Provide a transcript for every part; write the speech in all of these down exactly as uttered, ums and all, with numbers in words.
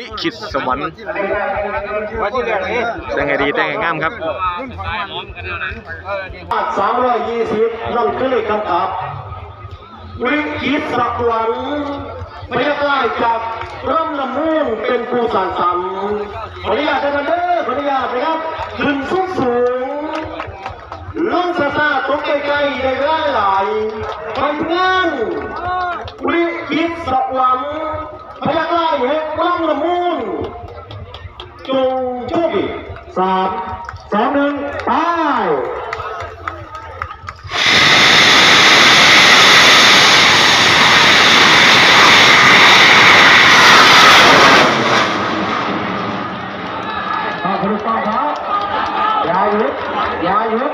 ลิขิตสวรรค์ แต่งให้ดีแต่งให้งามครับ สามร้อยยี่สิบ นั่นคือเลขกำกับ ลิขิตสวรรค์ พยัคฆ์อ้ายจากลำน้ำมูลเป็นผู้สร้างสรรค์ ขออนุญาตนะครับเด้อ ขออนุญาตนะครับ ขึ้นสูงสูง ลงซาซา ตกใกล้ๆ ได้หลายหลาย ไปเพื่อน ลิขิตสวรรค์ พยัคฆ์อ้ายแห่งลำน้ำมูล จงโชคดี สาม สอง หนึ่ง ไป ขอบคุณครับ อย่าหยุด อย่าหยุด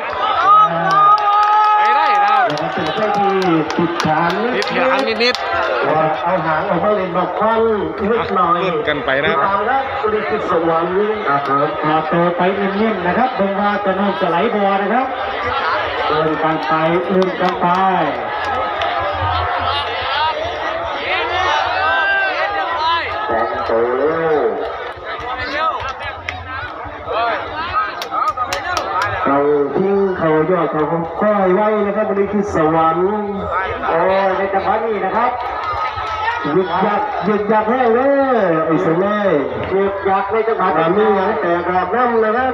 ไปได้นะ เดี๋ยวมันเป็นเส้นที่ติดฐานนิด ติดฐานนิดๆ ว่าเอาหางออกมาเล่นนอกควันนิดหน่อย อ่ะ เล่นกันไปนะ ติดตามครับ ลิขิตสวรรค์ ครับผม ขอตัวไปนิ่มๆ นะครับ เบิ่งว่าจะน้ำจะไหลบ่นะครับ เอื้อมกันไป เอื้อมกันไป สองตัว เขาทิ้งเขายอดเขาค่อยไว้นะครับ บริคิดสวรรค์ โอ้ย ในจังหวะนี้นะครับ ยึกยัก ยึกยักแห้งเลย ไอ้เสน่ห์ ยึกยักในจังหวะนี้ มีหยังแตกออกน้ำนะครับ